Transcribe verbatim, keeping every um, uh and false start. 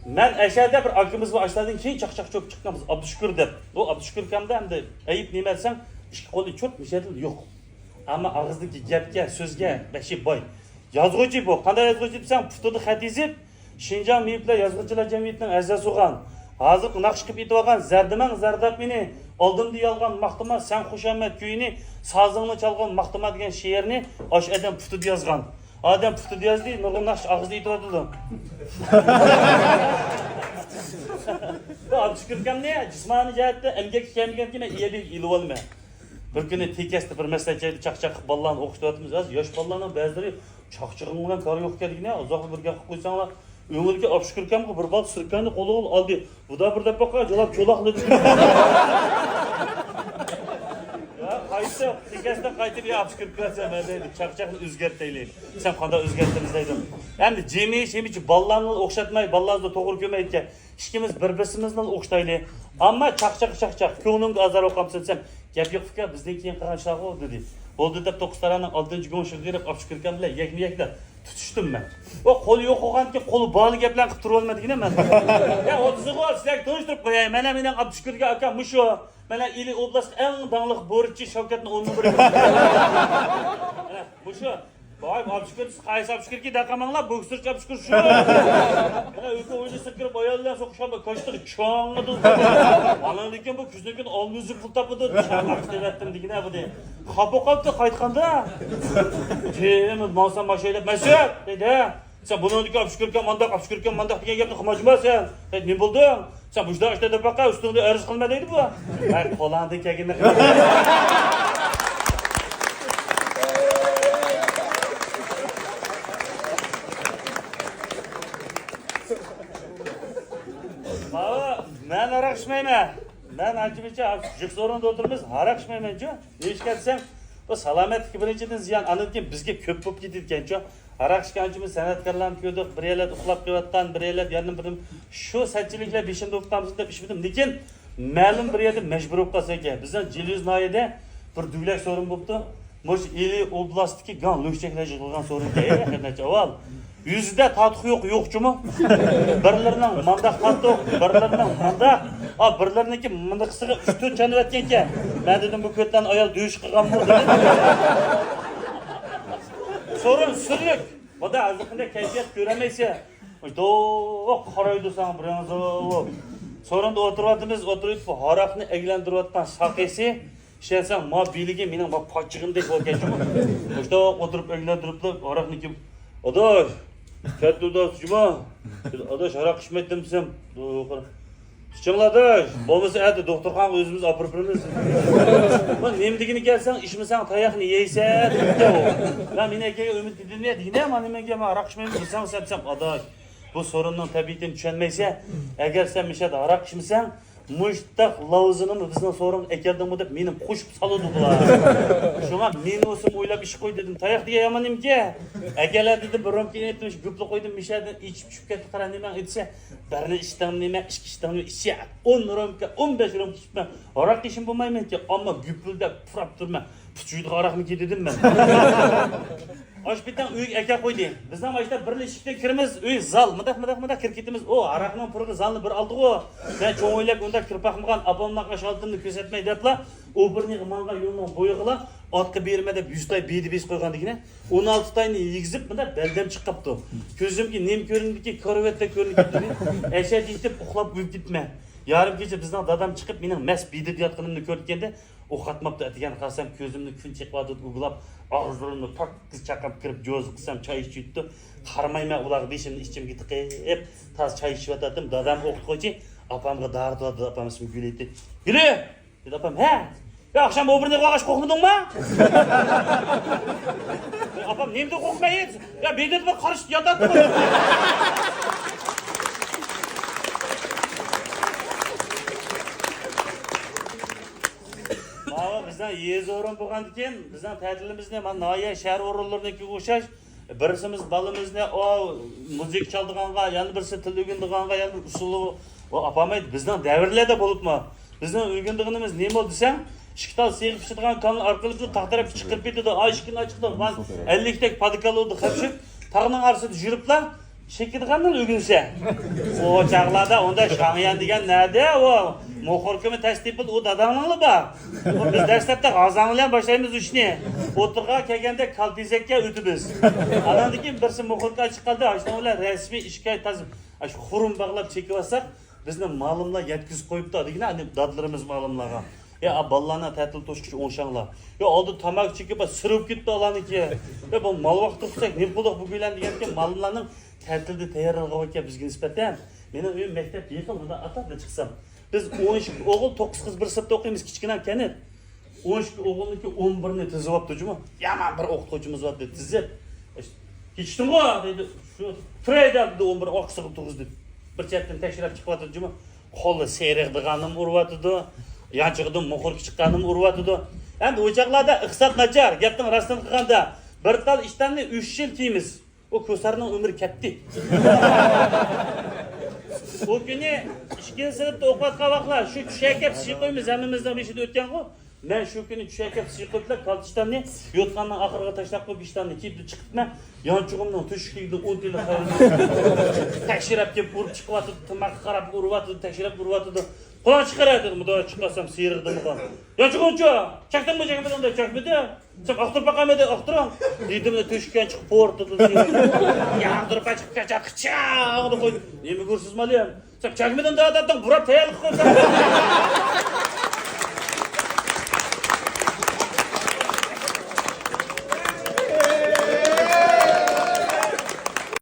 مەن ئەشەدە بىر ئاكىمىز بار، ئاشۇلاردىن كېيىن چاقچاق چوپ چىققان بىز ئابدۇشۈكۈر دەپ. ئۇ ئابدۇشۈكۈر ئۇكامدا ئەمدى ئەيىب نېمە دېسەڭ، ئىككى قولى چوت مىشەدىل يوق. ئەمما ئاغزىدىكى گەپكە، سۆزگە بەشى باي. يازغۇچى بۇ. قانداق يازغۇچى دېسەڭ، پۇتىدا خەت يېزىپ، شىنجاڭ مېيىپلەر يازغۇچىلار جەمئىيىتىنىڭ ئەزاسى بولغان، ھازىرقى ناخشا قىلىپ ئېيتىۋالغان زەردىمەڭ زەرداب مېنى، ئالدىمدا يالغان ماختىما سەن خۇشامەت كۈيىنى، سازىڭنى چالغان ماختىما دېگەن شېئىرنى ئاشۇ ئادەم پۇتىدا يازغان. ئادەم پۇتىدا يازدى، نۇرغۇن ناخشا ئاغزىدا ئېيتىۋاتىدۇ. بۇ ئابدۇشۈكۈر ئاكامنى جىسمانىي جەھەتتە ئەمگەككە كەلمىگەنكىن مەن ئىيەلىك ئېلىۋالىمەن. بىر كۈنى تېكەستە بىر مەسلىھەت جايىدا چاقچاق قىلىپ بالىلارنى ئوقۇتۇۋاتىمىز. ھازىر ياش بالىلارنىڭ بەزىلىرى چاقچىقىڭ بىلەن كارى يوق ئىكەن دېگىنە، ئۇزاقلا بىر گەپ قىلىپ قويساڭلار. ئۆڭۈرگە ئابدۇشۈكۈر ئاكامغا بىر بال سىركاننى قولىغا ئالدى. بۇدا بىر دەپ باققان جالاپ چولاقلىدى. يا قايتىپ، تېكەستە قايتىپ، يا ئابدۇشۈكۈر ئاكا، سەن مەن دەيدۇ، چاقچاقنى ئۆزگەرتەيلى. سەن قانداق ئۆزگەرتىمىز دەيدۇ. ئەمدى جىمى شېمىچە بالىلارنى ئوخشاتماي، بالىلارنى توغرا كۆرمەيدىكەن. ئىككىمىز بىر-بىرسىمىزنى ئوخشىتايلى. ئەمما چاقچاق، چاقچاق، كۆڭلۈڭگە ئازار بولۇپ قالمىسۇن دېسەم، گەپ يوق ئۇكا، بىزدىن كېيىن قىلغان ئىشلارغۇ دېدى. بولدى دەپ توققۇز تارانىڭ ئالتىنچى گوڭشىغا كىرىپ، ئابدۇشۈكۈر ئاكام بىلەن يەكمۇ يەكلا تۇتۇشتۇم مەن. ئۇ قولى يوق بولغاندىكىن قولى بارلا گەپلەرنى قىلىپ تۇرۇۋالما دېگىنە مەن. يا ئوتتۇزىغۇ سىلەرگە تونۇشتۇرۇپ قوياي. مانا مېنىڭ ئابدۇشۈكۈر ئاكام مۇشۇ. مانا ئىلى ئوبلاست ئەڭ داڭلىق بورچى شاۋكەتنىڭ ئورنىنى بېرىمەن. مۇشۇ. ۋاي، ئابدۇشۈكۈر، قايسى ئابدۇشۈكۈركى دەقەمەڭلار، بوكسېرچى ئابدۇشۈكۈر شۇ. مانا ئۆيگە ئوينىسا كىرىپ ئايال بىلەن سوقۇشقان بىر كاشتىغا چاڭىدۇ. ئاندىن كېيىن بۇ كۈزدىن كېيىن ئالمىزىك پۇل تاپىدۇ. چاقاق دەۋەتتىم دېگىنە بۇنى. خاپا قاپتۇ قايتقاندا. كېيىن ماڭسام ماشىنا ھەيدەپ، مەسئۇل دەيدۇ. سەن بۇنىڭدىكى ئابدۇشۈكۈر ئاكام مانداق، ئابدۇشۈكۈر ئاكام مانداق دېگەن گەپنى قىلمايسەن. ھەي، نېمە بولدۇڭ؟ سەن مۇشۇنداق ئىشلار دەپ باققا، ئۈستۈڭدە ئەرز قىلما دەيدۇ بۇ. ھەي، قولۇڭدىن كەلگىنىنى قىل. ماۋۇ، مەن ھاراق ئىچمەيمەن. مەن ئانچە-مۇنچە جىق سورۇندا ئولتۇرىمىز، ھاراق ئىچمەيمەنچۇ. نېمىشقا دېسەڭ، بۇ سالامەتلىككە بىرىنچىدىن زىيان، ئاندىن كېيىن بىزگە كۆپ بولۇپ كېتىدىكەنچۇ. ھاراق ئىچكەن ئانچە-مۇنچە سەنئەتكارلارنى كۆردۇق، بىر يەرلەردە ئۇخلاپ قېلىۋاتقان، بىر يەرلەردە ياندىن بىردىن شۇ سەتچىلىكلەر بېشىمدا بولۇپ قالمىسۇن دەپ ئىچمىدىم. لېكىن مەلۇم بىر يەردە مەجبۇر بولۇپ قالسا ئىكەن. بىزنىڭ جىلىيۈز ناھىيەدە بىر دۈگىلەك سورۇن بوپتۇ. مۇشۇ ئىلى ئوبلاستتىكى گاڭ لۈكچەكلەر يىغىلغان سورۇن ئىكەن، ھەقىقەتەن ئاۋۋال. يۈزىدە تاتۇق يوق، يوقچۇمۇ؟ بىرلىرىنىڭ مانداق تاتۇق، بىرلىرىنىڭ مانداق. ئا، بىرلىرىنىڭكى مىنىقىسىغا ئۈچ تۆت چانىۋەتكەنكەن. مەن دېدىم، بۇ كۆتلەرنى ئايال دۆش قىلغانمۇ دېدىم. سورۇن سۈرلۈك. بۇدا ھازىر قانداق كەيپىيات كۆرەلمەيسەن. دوق قارايدۇ ساڭا بىرىڭزۇ. سورۇندا ئولتۇرۇۋاتىمىز، ئولتۇرۇپ ھاراقنى ئەگلەندۈرۈۋاتقان ساقىسى. ئىشەنسەڭ، ما بىلىگى مېنىڭ ما پاچىقىمدەك بولغان جۇمۇ. مۇشۇنداق ئولتۇرۇپ ئەگلەندۈرۈپلا ھاراقنى كىم، ئاداش، كەتتى ئاداش جۇما. ئاداش، ھاراق ئىچمەيتتىم دېسەم، ئىچىڭلار ئاداش، بولمىسا ئەتە دوختۇرخانىغا ئۆزىمىز ئاپىرىپ بېرىمىز. ما نېمە دېگىنى كەلسەڭ، ئىچمىسەڭ تاياقنى يەيسەن دېدى ئۇ. يا مېنى ئەكەگە ئۈمىد دېدىم يا دېگىنە، ما نېمىگە ما ھاراق ئىچمەيمىز دېسەڭ سەن دېسەم، ئاداش، بۇ سورۇننىڭ تەبىئىتىنى چۈشەنمەيسەن. ئەگەر سەن مىشەدە ھاراق ئىچمىسەڭ، مۇشتاق لاۋزىنىمۇ بىزنىڭ سورۇنغا ئەكەلدىڭمۇ دەپ مېنى قوشۇپ سالىدۇ بۇلار. شۇڭا مېنى بولسىمۇ ئويلاپ ئىچ قوي دېدىم. تاياق دېگەن يامان نېمىكەن؟ ئەكەلە دېدىم، بىر رومكىنى ئېيتتىم، شۇ گۈپلا قويدۇم، مىشەدىن ئىچىپ چۈشۈپ كەتتى، قارا نېمەڭ ئېيتسا، بىرنى ئىچتىڭمۇ نېمە، ئىككى ئىچتىڭمۇ ئىچە، ئون رومكا، ئون بەش رومكا ئىچىپمەن، ھاراق يېيىشىم بولمايمەنكەن، ئەمما گۈپۈلدەپ پۇراپ تۇرىمەن، پۇچۇيدىغان ھاراقمىكى دېدىم مەن. ئاشۇ پېتىڭ ئۆيگە ئەكەپ قويدى. بىزنىڭ ماشىنا بىرلا ئىشىكتىن كىرىمىز، ئۆي زال، مۇنداق، مۇنداق، مۇنداق كىرىپ كېتىمىز. ئۇ ھاراقنىڭ پۇرىقى زالنى بىر ئالدىغۇ. مەن چوڭ ئۆيلەپ ئۇنداق كىرىپ باقمىغان، ئاپامنىڭ ئاشۇ ھالىتىمنى كۆرسەتمەي دەپلا، ئوبېرنىغا ماڭغان يولنىڭ بويىغىلا ئاتقا بېرىمەن دەپ يۈز تاي بېدە بېسىپ قويغان دېگىنە. ئون ئالتە تاينى يېگۈزۈپ، مۇنداق بەلدەم چىقىپتۇ. كۆزۈمگە نېمە كۆرۈندىكى، كارىۋەتتەك كۆرۈنۈپ كەتتى. ئەشەدە يېتىپ ئۇخلاپ ئۆلۈپ كېتىپمەن. يارىم كېچە بىزنىڭ دادام چىقىپ، مېنىڭ مەست بېدىدە ياتقىنىمنى كۆرۈپكەندە، ئۇخلاتماپتۇ، ئەتىگەن قارىسام، كۆزۈمنى كۈن چېقىۋاتىدۇ ئۇگىلاپ، ئاغزىلىرىمنى پاككىز چاقاپ كىرىپ، جوزا قىلسام، چاي ئىچىۋېتىپتۇ. قارىمايمەن ئۇلارغا، بېشىمنى ئىچىمگە تىقىپ، تازا چاي ئىچىۋاتاتتىم. دادام ئوقۇتقۇچى، ئاپامغا دارىت ئۇراتتى، ئاپام ئىسمى گۈلى ئىدى. گۈلى! دېدى ئاپام، ھە؟ يا، ئاخشام ئوبېرنىغا بارغاچ قورقمىدىڭمۇ؟ ئاپام، نېمىدىن قورقماي؟ يا، بېدىدە بىر قارا ئىت ياتاتتى. ماۋۇ بىزنىڭ يېزا ئورۇن بولغاندىكىن، بىزنىڭ تەتىلىمىزنى مانا ناھىيە، شەھەر ئورۇنلىرىنىڭكىگە ئوخشاش، بىرسىمىز بالىمىزنى ئۇ مۇزىكا چالىدىغانغا، يەنە بىرسى تىل ئۆگىنىدىغانغا، يەنە بىر ئۇسسۇلغا ئۇ ئاپارمايدۇ. بىزنىڭ دەۋرلەردە بولۇپمۇ، بىزنىڭ ئۆگىنىدىغىنىمىز نېمە بولدى دېسەڭ، ئىككى تال سىغىپ پىشىدىغان كالنى ئارقىلىق بىر تاغ تەرەپكە چىقىرىپ كېتىدۇ. ئاي ئىشىكىنى ئاچىدۇ، ۋان ئەللىكتەك پادىكالىدا قېپىشىپ، تاغنىڭ ئارىسىدا يۈرۈپلا، چېكىدىغاندىن ئۆگىنىسەن. ئۇ چاغلاردا ئۇندا شاڭيەن دېگەن نەدە ئۇ؟ موخوركىمۇ تەستىپىل ئۇ داداڭنىڭلا بار. ئۇ بىز دەسلەپتە غازاڭ بىلەن باشلايمىز ئىشنى. ئوتتۇرىغا كەلگەندە كالتېزەككە ئۆتىمىز. ئاناندىن كېيىن بىرسى موخوركا چىققاندا ئاشۇنىڭ بىلەن رەسمىي ئىككى ئاي تازا ئاشۇ خۇرۇم باغلاپ چېكىۋالساق، بىزنى مالىملار يەتكۈزۈپ قويۇپتۇ دېگىنە، ئەنە دادىلىرىمىز مالىملارغا. يا، بالىلارنىڭ تەتىل توشقۇچە ئوڭشاڭلار. يا، ئالدى تاماكا چېكىپ، سىرىپ كېتىپتۇ ئالارنىڭكى. يا، بۇ مال ۋاقتى قىلساق، نېمە قىلدۇق بۈگۈنلەن دېگەنكەن، مالىملارنىڭ تەتىلدە تەييارلىقى باركەن بىزگە نىسبەتەن. مېنىڭ ئۆيۈم مەكتەپ يېقىن، مۇنداق ئاتاپ چىقسام. بىز ئون ئىككى ئوغۇل، توققۇز قىز بىر سىنىپتا ئوقۇيمىز، كىچىككىنە كەنت. ئون ئىككى ئوغۇلنىڭكى ئون بىرىنى تىزىۋاپتۇ جۇمۇ. يامان بىر ئوقۇتقۇچىمىز بار دەپ تىزىپ. يېتىشتىڭغۇ دەيدۇ. شۇ تۇراي دەپ دېدى، ئون بىر ئارقىسىغا تۇرغۇزدى. بىر چەتتىن تەكشۈرۈپ چىقىۋاتىدۇ جۇمۇ. قولى سېرىقىدىغاننىمۇ ئۇرۇۋاتىدۇ. يانچۇقىدىن موخوركا چىققاننىمۇ ئۇرۇۋاتىدۇ. ئەمدى ئۇ چاغلاردا ئىقتىساد ناچار. گەپنىڭ راستىنى قىلغاندا، بىر تال ئىشتاننى ئۈچ يىل كىيىمىز. ئۇ كوسارنىڭ ئۆمرى كەتتى. ئۇ كۈنى ئىككىنچى سىنىپتا ئوقۇۋاتقان ۋاقىتلار شۇ چۈشەكەپ سىيقىمىز ھەممىمىزنىڭ بېشىدا ئۆتكەنغۇ. مەن شۇ كۈنى چۈشەكەپ سىيقىپلا كالتىشتاننى يوتقاننىڭ ئاخىرىغا تاشلاپ قويۇپ، ئىشتاننى كىيىپ چىقىپمەن. يانچۇقۇمنىڭ تۆشۈكلۈكىدىن ئون تىيىن قەغەزنى تەكشۈرەپ كېلىپ ئۇرۇپ چىقىۋاتىدۇ، تىماققا قاراپ ئۇرۇۋاتىدۇ، تەكشۈرەپ ئۇرۇۋاتىدۇ. قۇلاق چىقىرە دېدىم، مۇنداق چىقارسام سېرىقىدىمۇ قال. يانچۇقۇمچۇ، چەكتىڭمۇ، چەكمىدىڭ دەپ چەكمىدىم. سەن ئاختۇرۇپ باقامەن دەپ ئاختۇرۇڭ. دېدىملا تۆشۈككە چىقىپ پورتىدۇ. ياغدۇرۇپ چىقىپ كەچە قىچاغدا قويدى. نېمە كۆرسىز مالىيەم؟ سەن چەكمىدىڭ دەۋاتاتتىڭ، بۇراپ تەييارلىق قىلساڭ.